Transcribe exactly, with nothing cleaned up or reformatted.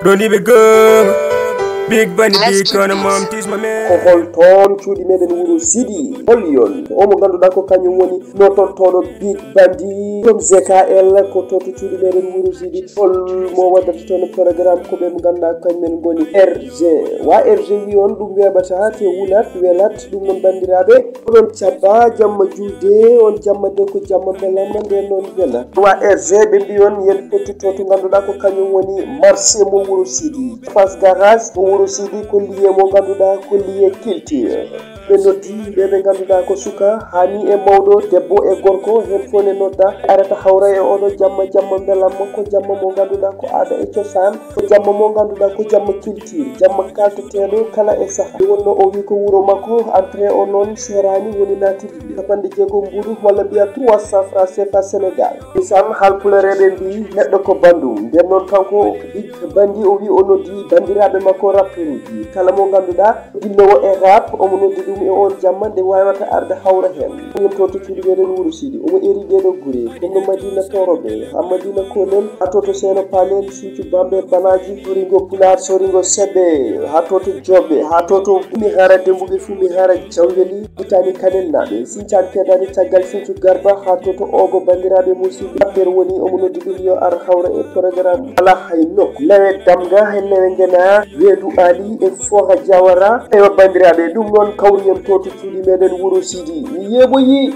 Roniɓe goo, Big Bandi, Big kono mom tisma me. Ko hol toon cuuɗi meɗen wuro Sidi? Hol yon? Omo ngannduɗaa ko kañum woni no tottooɗo Big Bandi, ɗum Z K L, ko to to cuuɗi meɗen wuro Sidi. Hol mo waddata toon programme? Ko ɓe mo ngannduɗaa kañumen ngoni R G. Wa R G wi on ɗum weeɓata te wulat, welat. Ɗum noon, banndiraaɓe, oɗon cabba jamma julde, on jamma de ko jamma mbelamma, nden noon mbela. Wa R G ɓe mbi on yen pottu to to ngannduɗaa ko kañum woni marché mo wuro Sidi. Face garage mo wuro Sidi ko lié mo ngannduɗaa ko lié culture. Ɓe noddi ɓe ɓe ngannduɗaa ko suka, hani e mawɗo, debbo e gorko, heen fof ne nodda. Arata hawra e oɗo jamma, jamma mbelamma, ko jamma mo ngannduɗaa ko aada e cosaan, ko jamma mo ngannduɗaa ko jamma culture, jamma kalteteeɗo kala e saha. Nde wonno o wi ko wuro makko, entrée o noon seeraani, woni naati capanɗe jeegom mbuuɗu, walla mbiya trois cents francs C F A Sénégal. Misan, haalpulareeɓe mbi neɗɗo ko banndum. Nden noon kanko Big Bandi o wi o noddi banndiraaɓe makko rapperuuji. Kala mo ngannduɗaa Dillowo e rap, omo noddi ɗum e on jamma nde wawata arde hawra heen. Omo to to cuuɗi meɗen wuro Sidi. Omo eri ɗeɗo gure. Kono Madina Toroɓe, ha Madina Kolel, ha to to Seeno Palel, Sinthiou Bambe, Banaji, Soringo Pulaar, Soringo Seɓe, ha to to Joɓe, ha to to mi hara Dembuɓe fuu mi hara Jawweli, Itani Kanel naɓe, Sincan Kedani caggal Sinthiou Garba, ha to to Ogo banndiraaɓe musidɓe. Affaire woni omo noddi ɗum yo ar hawra e programme. Ala hay nokku. Lewe Damga, he Lewe Ngena, Weedu Ali e Foha Jawara. Ewa banndiraaɓe, ɗum noon kawri en to to cuuɗi meɗen wuro Sidi. Mi yeeɓoyi.